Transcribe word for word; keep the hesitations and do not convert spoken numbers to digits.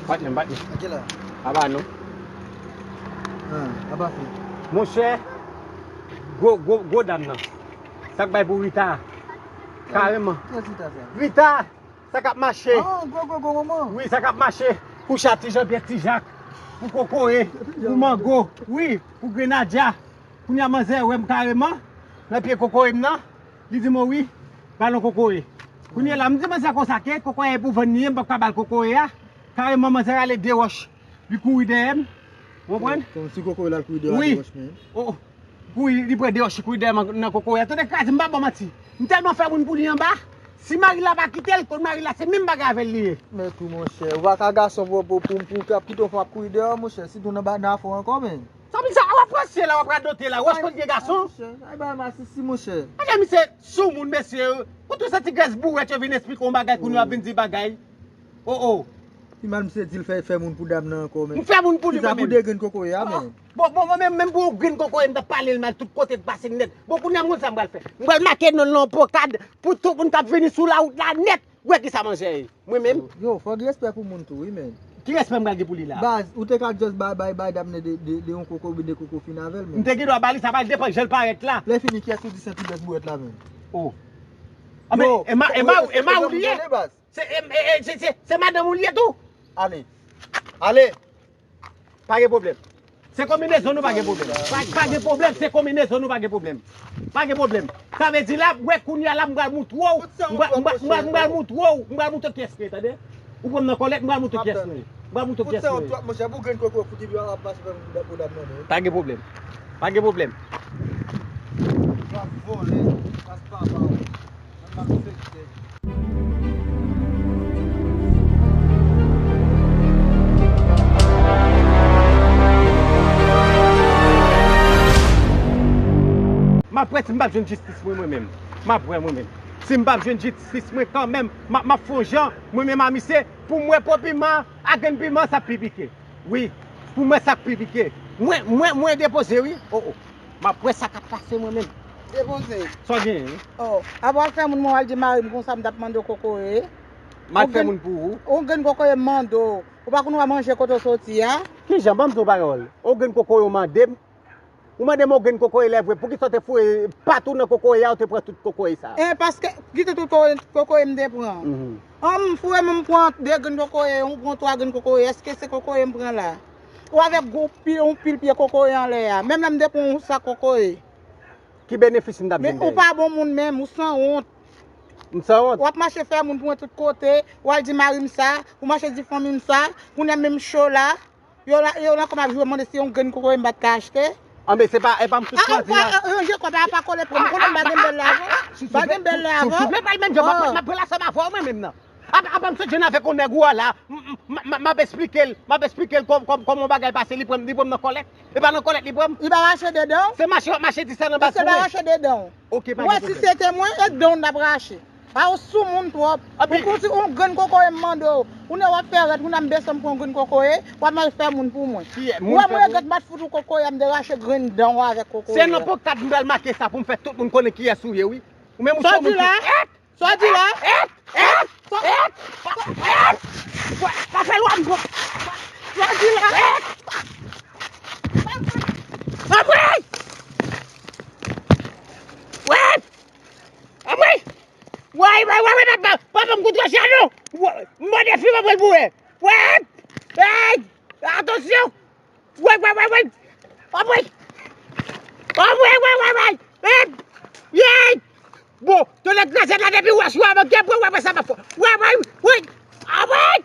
Patnè m, patnè. Aba nou. Monchè, gwo, gwo, gwo dam nan. Sa k bay pou Rita? Kareman. Rita, sa k ap mache. Wi, sa k ap mache. Pou chat, ti Janpyè, ti Jak. Pou kokoye, pou mango. Wi, pou grenadya. Kounye a manzè wè m kareman. Nan pye kokoye m nan. Li di mwen wi, ba l yon kokoye. Kounye a la, m di manzè konsa ke kokoye pou vann li ye, m p ap ka ba l kokoye a. Kareman manzè rale de wòch. Li kouri dèyè m. Ou konprann? Kòmsi kokoye la l kouri dèyè w ak de wòch men. Oh, oh. Kouri, li pran de wòch, li kouri dèyè m nan kokoye a. Tande kraze, m pa ba w manti. M tèlman fè moun pou li anba. Si mari la pa kite l, konn mari la se menm bagay avè l li ye. Men tou monchè, ou pa ka gason pou, pou, pou, pou w ap kite yon fanm ap kouri dèyè w monchè, sitou nan ba, nan afè w ankò men. Sa vin sa, w ap panse la, w ap radote la, w ap konn gen gason. Ay, monchè, ay, bay masisi, monchè. Paske misye sou moun, mesye. Ou tou se ti grès bouwèt yo vin esplike yon bagay, kounye w ap vin di bagay. Oh, oh. Pi mal misye di l fè, fè moun pou dam nan ankò, men. M fè moun pou li, mwen menm. Ki sa pou de grenn kokoye a, men? Bon, bon, mwen menm, menm pou yon grenn kokoye, m t ap pale l mal tout kote l pase nèt. Bon, kounye a, m konn sa m pral fè. M pral make non l nan yon pankad pou tout moun k ap vini sou lawout la nèt. Wè ki sa manzè ye. Mwen menm. Yo, fòk respè pou moun tou, wi, men. Ki respè m pral gen pou li la? Baz, ou te ka just bay, bay, bay dam nan de, de, de yon koko oubyen de koko fin avè l, men. M te gen dwa ba li, sa pral depann jan l parèt la. Lè fini, kiyès ou di se pi bèl bouwèt la, men? Oh. Ah, men, e ma-, e ma-, e mari w li ye? Se, e, e, e, se, se, se madanm ou li ye tou? Ale. Ale. Pa gen pwoblèm. Se konbinezon nou, pa gen pwoblèm. Pa, pa gen pwoblèm, se konbinezon nou, pa gen pwoblèm. Pa gen pwoblèm. Sa vle di la, wè kounye a la, m pral moutre w, m pral, m pral, m pral, m pral moutre w, m pral moutre w kiyès nou ye, tande? Ou pran m nan kòlèt, m pral moutre w kiyès nou ye. M pral moutre w kiyès nou ye. Monchè, pou grenn koko, fout li ap mache fè pou dam nan, men. Pa gen pwoblèm. Pa gen pwoblèm. W ap vole, pas papa w. M ap wè si m p ap jwenn jistis mwen, mwen menm. M ap wè mwen menm. Si m p ap jwenn jistis mwen kanmenm, m ap, m ap fè yon jan, mwen menm a misye, pou m wè po piman, a grenn piman, sa pi pike. Wi, pou m wè sa k pi pike. Mwen, mwen, mwen depoze, wi. Oh, oh. M ap wè sa k ap pase mwen menm. Depoze. Sa w genyen? Oh, apre w al fè moun mwen, w al di mari m konsa m t ap mande w kokoye. M al fè moun pou ou? Yon grenn kokoye m mande w. Ou pa konn w a manje kote w soti a? Kijan? Ban m di w pawòl. Yon grenn kokoye w mande m. Ou mande m yon grenn kokoye lè vre. Poukisa w te foure patou nan kokoye a, ou te pran tout kokoye sa? E paske, kite tout kokoye, kokoye m te pran. An, m foure m, m pran de grenn kokoye, ou pran twa grenn kokoye. Èske se kokoye m pran la? Ou avèk gwo pil, yon pil pye kokoye anlè a. Menm lè m te pran yon sak kokoye. Ki benefis m t ap jwenn dèyè? Men ou pa bon moun menm, ou sanwont. M sanwont? W ap mache fè moun pou mwen tout kote, w al di mari m sa, ou mache di fanmi m sa, kounye a menm cho la, yo la, yo la kòm ap jwe mande si yon grenn kokoye m pa t ka achte. Anben, se pa, e pa m tout chwazi la. Ranje kò pa, pa kole pran m, konnen m pa gen bèl lajan. M pa gen bèl lajan. Souple pa l menm jan, m ap, m ap pran lasanm avè w mwen menm nan. Apa, apa m sot jwenn avèk yon nèg ou a la, m, m, m, m, m ap esplike l, m ap esplike l kòm, kòm, kòman bagay pase, li pran m, li pran m nan kòlèt. E pa nan kòlèt li pran m. Li pa rache de dan w? Se mache w ap mache di sa nan bas mwen. Li pa rache de dan w. Oke, pa gen pwoblèm. Wè, si se te mwen, e dan w n ap rache. Pa w sou moun twòp. Ou konn si yon grenn kokoye m mande w. Ou ne w ap fè rèd, ou nan m bese m pran yon grenn kokoye, w ap mal fè moun pou mwen. Ou wè mwen regrèt m pa t fout ou kokoye a, m te rache grenn dan w avèk kokoye a. Se nan pankad m pral make sa pou m fè tout moun konnen kiyès ou ye, wi. Ou menm ou se yon moun ki... Sa w di la? Sa w di la? Pa fè lwa m pran. Sa w di la? Anmwey! Wèt! Anmwey! Wèy, wèy, wèy, wèy, papa, papa m kontre chè nou! M mande fi m ap pran l pou wè! Wèt! Hey! Atansyon! Wèy, wèy, wèy, wèy! Anmwey! Anmwey, wèy, wèy, wèy! Hey! Yey! Bon, tonnè kraze la depi wè sou a manke pou wè sa m ap fè. Wèy, wèy, wèy! Anmwey!